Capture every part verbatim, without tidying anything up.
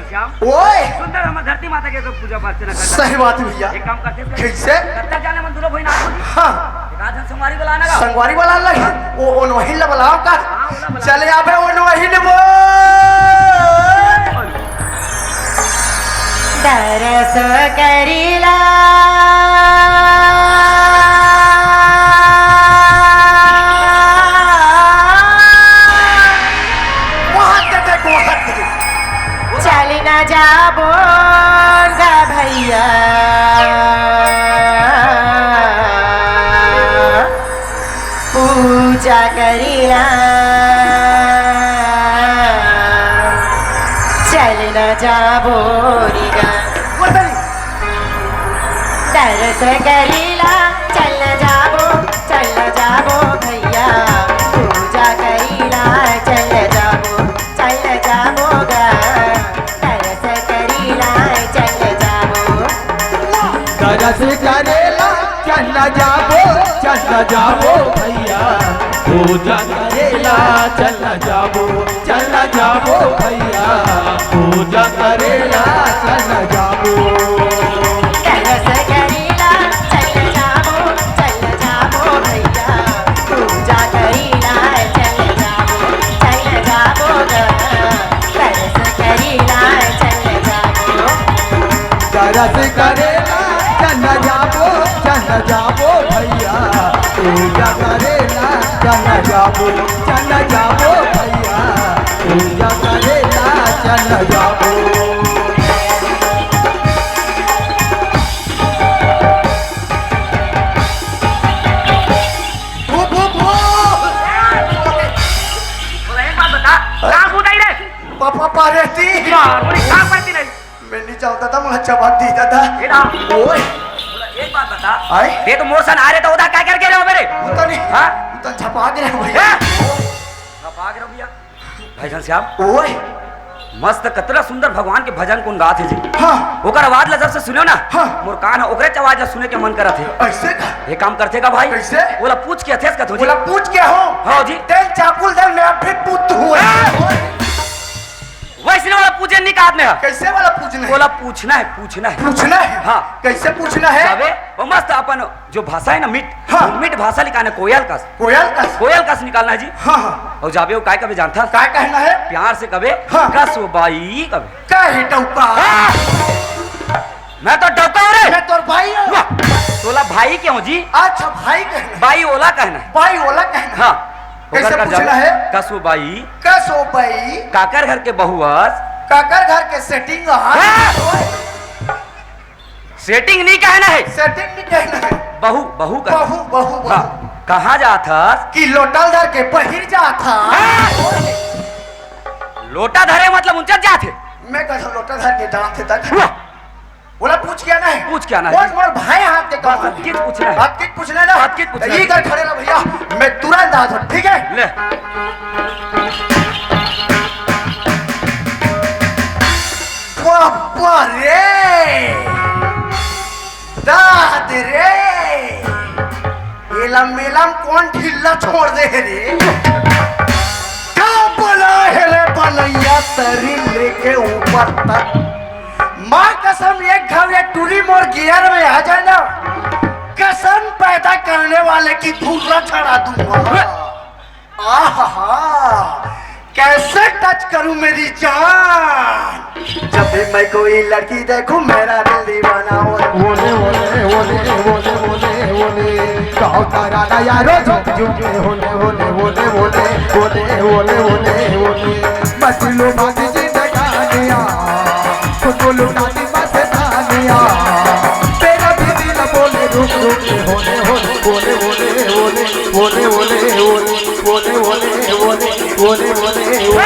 श्याम, ओए! सुंदर हमर धरती माता के तो पूजा अर्चना करता। सही बात है भैया। एक काम करते हैं, कैसे? कब तक जाने मन दूनो बहिन आगू जी? हाँ। एक आध झन संगवारी वाला आना गा। संगवारी वाला लगे? ओ, ओ नोहिन ला बुलाओ का? हाँ, ओला बुलाओ। चले आबे ओ नोहिन बोल। दरस करीला। वहाँ दे दे, वहाँ दे। चल न जाबो गा भैया, पूजा करीला। चल न जाबो रे गा। दरस करीला, चल न जाबो, चल न जाबो भैया, पूजा करीला, चल न जाबो, चल न जाबो गा। दरस करीला, चल न जाबो। दरस करेला, चल न जाबो, चल न जाबो भैया, पूजा करेला, चल न जाबो, चल न जाबो भैया, पूजा करेला, चल न जाबो। दरस करेला, चल न जाबो, चल न जाबो भैया, पूजा करेला, चल न जाबो, चल न जाबो गा। दरस करेला, चल न जाबो। दरस करेला, चल न जाबो, चल न जाबो भैया, पूजा करेला, चल न जाबो, चल न जाबो भैया, पूजा करेला, चल न जाबो। भू, भू, भू। बोला, एक बात बता, कहाँ कूद आई रे? पापा, पार्वती। मार, बोली, कहाँ पड़ती नहीं? मैं नहीं जाऊँ दादा, मुझे जवाब दी दादा। बेटा। ओए। बोला, एक बात बता। आए? ये तो मोर सन आ रहे तो उधर क्या करके रहे हो मेरे? वो तो नहीं। हाँ? वो तो झपा दे रहे हो भैया। हैं? झपा दे रहे हो भैया। भाई घनश्याम। ओए। मस्त, कतना सुंदर भगवान के भजन कोन गात हे जी। हाँ। ओकर आवाज ला जब से सुनो ना, हाँ। मोर कान ह ओकरे आवाज ला सुने के मन करत हे। ऐसे का? ये काम करथे का भाई? कैसे? ओला पूछ के अथेस कथो जी। ओला पूछ के हो? हाँ जी। तेल चाकुल दल में अब भी पुत हुए। हाँ। वैसने वाला पूछे नहीं कहा आदमी है। कैसे वाला पूछना है? बोला पूछना है, पूछना है। पूछना है? हाँ। कैसे पूछना है? अबे, वो मस्त अपन जो भाषा है ना मीठ, हाँ। वो मीठ भाषा निकालना, कोयल कस। कोयल कस? कोयल कस निकालना है जी। हाँ, हाँ। और जाबे वो काय कबे जानता? काय कहना है? प्यार से कबे, हाँ। कस वो बाई कबे। का है डौका? हाँ। मैं तो डौका हूँ रे। मैं तोर भाई हूँ। वाह, तोला भाई क्यों जी? अच्छा, भाई कहना है। बाई ओला कहना है। बाई ओला कहना है। हाँ। कैसे ओकर का पूछना जाबे? है? कसो बाई। कसो बाई। काकर घर के बहुआस? काकर घर के सेटिंग आस? हाँ। सेटिंग नहीं कहना है। सेटिंग नहीं कहना है। बहू, बहू का। बहू, बहू, बहू। हाँ। कहाँ जात हस? कि लोटा धर के बहिर जात हस। हाँ। लोटा धरे मतलब उनचर जात हे। मैं कहा लोटा धर के जात हे तक। वाह। बोला, पूछ क्या ना है? पूछ क्या ना है? बोल, मोर भाई हाथ के बस कमाल है। अतकिच पूछना है। अतकिच पूछना है ना? अतकिच पूछना तो है। ये कर खड़े रहो भैया, मैं तुरंत आ जाऊँ, ठीक है? ले। बाबा रे, दाद रे, एला मेला में कौन ढीला छोड़ दे हे रे? का बना है रे बनैया, तरी लेके ऊपर तक। माँ कसम, एक घाव ये टूरी मोर गियर में आ जाए ना, कसम पैदा करने वाले की धुर्रा छड़ा दूंगा। आहा, कैसे टच करूं मेरी जान, जब भी मैं कोई लड़की देखूं मेरा दिल दीवाना हो। ओले, ओले, ओले, ओले, ओले, ओले, गाँव तारा ना यारो झुक झुक के ओले, ओले, ओले, ओले, ओले, ओले, ओले, ओले, बस लो भाग जिंदगानिया, कुछ बोलो ना मस्तानिया, तेरा भी दिल बोले रुक रुक के ओले, ओले, ओले, ओले, ओले, ओले, ओले, ओले, ओले, ओले, ओले, ओले, ओले, ओले।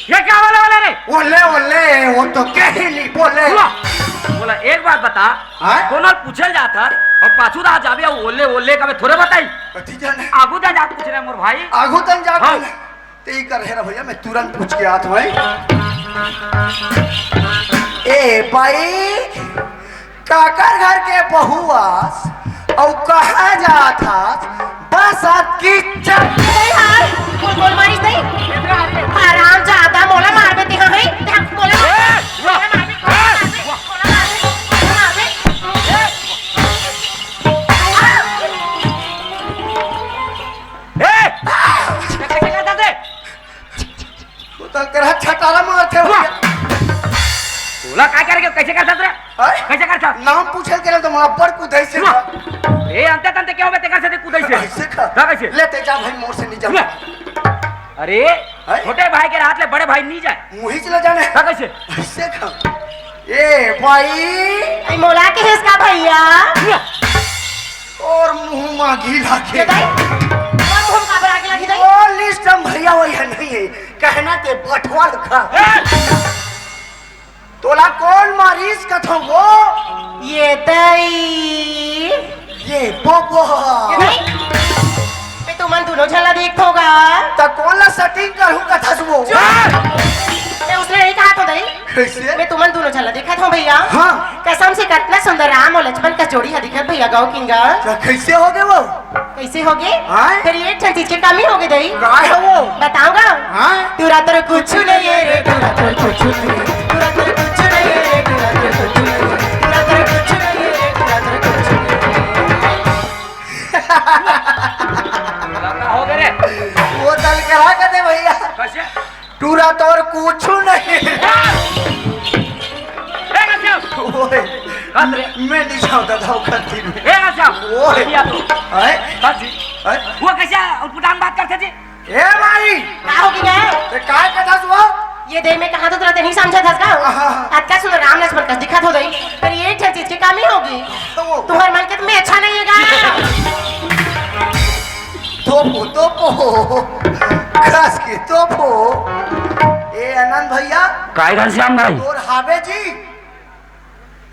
ये क्या बोले, बोले रे? ओले, ओले, वो तो कहीं नहीं बोले। बोला, बोला, एक बात बता, हाँ? कोनो पूछल जात हर और पाछू दा जाबे, ओले, ओले कबे थोड़े बताई। कथी जाने? आगू जा, जा पूछ रहे मोर भाई। आगू तन जा हाँ। पूछ। ते ही कर हेरा भैया, मैं तुरंत पूछ के आत हूँ। ए भाई, काकर घर के बहू आस, अउ कहाँ जात हस? बस अतकी चक। नहीं यार, बोल, बोल मारिस नहीं। हराम जादा, मोला मारबे तिहा है। नाम पूछे के तो मोला बड़ कुदाइस हे। ए, अंते तंते क्या होबे तेकर से कुदाइस हे? कइसे का? का कइसे? ले ते जा भाई, मोर से नहीं जा। अरे, हैं? छोटे भाई के रहत ले बड़े भाई नहीं जाय। मुही चला जाने। का कइसे? कइसे का? ए भाई। ए, मोला के हेस का भैया? और मुंह मांगी लागे। ये दाई, मोर मुंह का बड़ा के लागी दाई? वो लिस्ट में भैया वही नहीं हे। कहना ते बठवा रखा। ए! तोला कोन मारिस कथों वो? ये दाई। ये बोबो। ये दाई। मैं तुमन दूनों झन ला देखथों गा। त कोन ला सेटिंग करहूं कथस वो? चुप! मैं उसने नहीं कहा तो दाई। कइसे? मैं तुमन दूनों झन ला देखत हों भैया। हाँ। कसम से कतना सुंदर राम अउ लक्ष्मण का जोड़ी हे दिखत भैया गाँव किंगा। त कइसे होगे वो? कइसे होगे? हाँ? फेर एक ठन चीज के कमी होगे दाई। का हे वो? बतावंव गा। हाँ? टूरा तोर कुछु नहीं हे रे, टूरा तोर कुछु नहीं हे, टूरा तोर कुछु नहीं हे रे, टूरा तोर कुछु नहीं हे, टूरा तोर कुछु नहीं हे रे, टूरा तोर कुछु नहीं हे। का होगे रे? वो तल करा के दे भैया। कइसे? टूरा तोर कुछु नहीं। ए, घनश्याम! ओए, घात रे। मैं नहीं जाऊँ दादा, वो करती में। ए, घनश्याम! ओए। भैया तो। हैं? घात जी। हैं? वो कइसे उटपुटांग बात करथे जी? ए भाई! का होगे गा? ए, काय कथस वो? ये दाई मैं कहा तो तोला ते नहीं समझत हस का? हाँ, हाँ। अतका सुंदर राम लक्ष्मण कस दिखत हो दाई। फेर ये एक ठन चीज के कमी होगे। तो वो। तुंहर मन के तो मैं अच्छा नहीं हे गा। तोपो, तोपो। कस के तोपो। ए आनंद भैया। काय घनश्याम भाई? तोर हावे जी?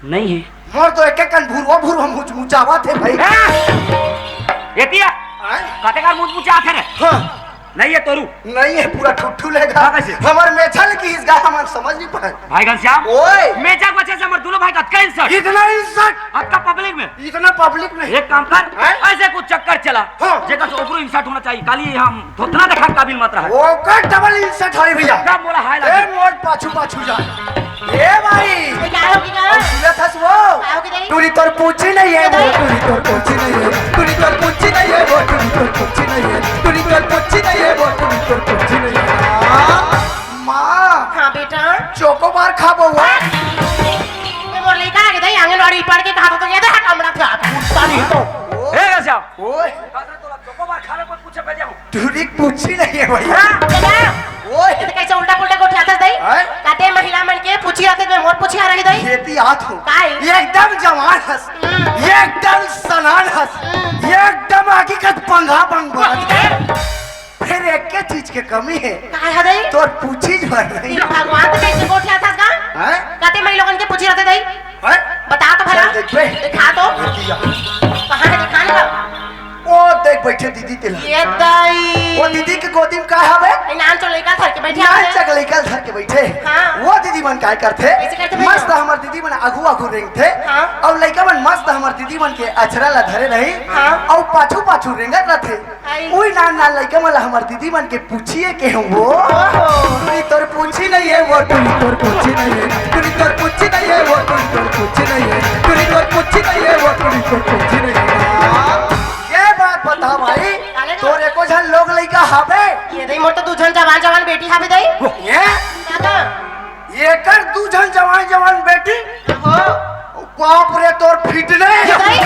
नहीं हे। मोर तो एक एक कन भुरवा भुरवा मुचमुचावत हे भाई। ए! एतिया? आय? कते कर मुचमुचाथे रे? हाँ। नहीं हे तोरू। नहीं हे, पूरा ठुठू लेगा। हाँ, कइसे? हमर मेछा ल किहिस गा, हमन समझ नहीं पाए। भाई घनश्याम, ओए। मेछा के वजह से हमर दूनों भाई का अतका insult। इतना insult? अतका public में। इतना public में। एक काम कर, हैं? अइसे कुछ चक्कर चला, हाँ। जेकर से ओकरो insult होना चाहिए। काली हम धोतना देखा काबिल मत रहा। ओकर double insult होई भैया। जब मोला हाय ए, लागे। मोर पाछू पाछू जा। ए भाई। ए, का होगे गा? अब सुनत हस वो? का होगे दाई? टूरी तोर पूछी नहीं हे, ए वो दाई। टूरी तोर पूछी नहीं हे, टूरी तोर पूछी नहीं हे, वो टूरी तोर पूछी नहीं हे, टूरी तोर पूछी नहीं हे, वो टूरी तोर पूछी नहीं हे। माँ। हाँ बेटा। चोकोबार खाबो वो। मैं मोर लइका आगे दाई आंगनवाड़ी पढ़ के कहा तो ये दे हटामड़ा था। कुत्ता नहीं तो। ए घनश्याम। ओए। चोकोबार खाने को पूछे भेजे हूँ। टूरी पूछी नहीं हे भैया। हाँ, बेटा। ओए। ये तो कइसे उल्टा पुल्टा गोठियाथस दाई? हैं? कते महिला मन के पूछी रहिथे, मैं मोर पूछी रहिथे दाई। खेती आत हो। काय? एकदम जवान हस। हम्म। एकदम सनान हस। हम्म। एकदम आगी का पंगा बंग बरत हे। फेर एक के चीज के कमी हे। काय हे दाई? तोर पूछी भर नहीं। ये भगवान तो कइसे गोठियाथस गा? हैं? कते महिला मन के पूछी रहिथे दाई? हैं? बता तो भला। चल देखबे। दिखा तो। ये किया। कहाँ हे दिखा ना? ओ देख बइठे दीदी तेला। ये दाई। ओ दीदी के गोदी में का हवे? ए, नान चो लइका धर के बइठे नान हवे। चक लइका धर के बइठे। हाँ। ओ दीदी मन काय करथे? कइसे करथे भैया? मस्त हमर दीदी मन आघू आघू रेंगथे। हाँ। अउ लइका मन मस्त हमर दीदी मन के अचरा ला धरे रही। हाँ। अउ पाछू पाछू रेंगत रथे। आई। उई नान नान लइका मन ला हमर दीदी मन के पूछी हे के हूँ वो। ओहो। टूरी तोर पूछी नहीं हे वो, टूरी तोर पूछी नहीं हे, टूरी तोर पूछी नहीं हे वो, टूरी तोर पूछी नहीं हे, टूरी तोर पूछी नहीं हे वो, टूरी तोर पूछी नहीं हे। ये बात बता भाई, काले ना? तोर एको झन लोग लइका हावे? ये दाई मोर तो दू झन जवान जवान बेटी हावे दाई। ये? दादा। एकर दू झन जवान जवान बेटी? हो। बाप रे, तोर fitness। ये दाई।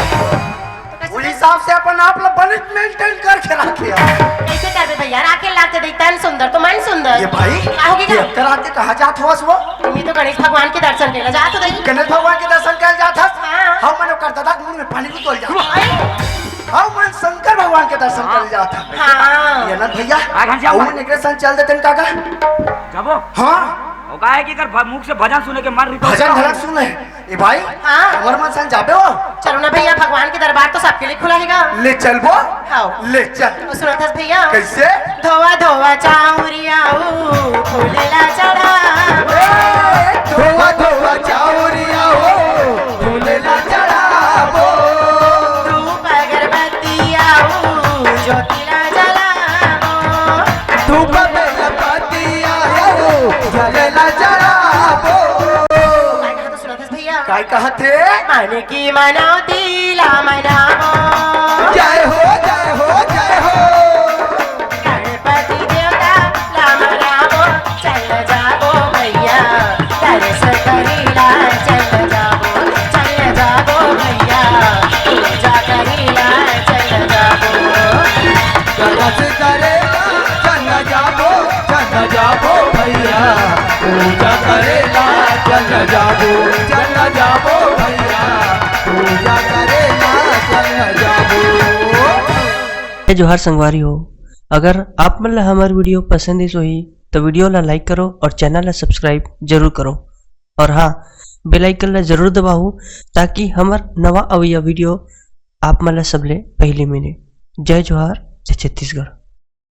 वो हिसाब से अपन आप ला बने maintain करके रखे यार। कइसे करबे भैया, राखे लागथे दाई, तन सुंदर तो मन सुंदर। ये भाई, का होगे ये गा? एकर आके कहाँ जात हवस वो? मैं तो गणेश भगवान के दर्शन करे ला जात हों दाई। गणेश भगवान के दर्शन करे जात हस? हाँ। हम मन ओकर दादा के मुंह में पानी को तोल जात। आई। हम मन शंकर भगवान के दर्शन करे जात हन। हाँ। ये ना भैया, आ, घनश्याम अउ भाई। मन एकरे संग चल देतेन काका। जाबो? हाँ। वो का हे कि एकर भ-, मुख से भजन सुने के मन रहिथे। भजन घलक सुने। ए भाई, हाँ। हमर मन संग जाबे हो? चलो ना भैया, भगवान के दरबार तो सबके लिए खुला हे गा। ले चलबो? हाँ। ले चल। तो सुनत हस भैया? कइसे? धोवा धोवा चाउरिया ओ, फूले ला चढ़ाबो। ए, धोवा धोवा चाउरिया ओ, फूले ला चढ़ाबो। धूप अगरबत्तिया ओ, ज्योति ला जलाबो। धूप अगरबत्तिया ओ, जले ला जलाबो। सुनत हस भैया? काय कहत हे? मन की मनौती ला मनाबो। जय हो, जय हो, जय हो। गणपति देवता ला मनाबो, चल जाबो भैया, दर्शन करी ला चल जाबो, चल जोहार संगवारी हो, अगर आप मन ला हमर video पसंद आइस होही, तो video ला like करो और channel ला subscribe जरूर करो। और हाँ, bell icon ला जरूर दबाओ, ताकि हमर नवा अवइया video आप मन ला सबले पहली मिले। जय जोहार, जय छत्तीसगढ़।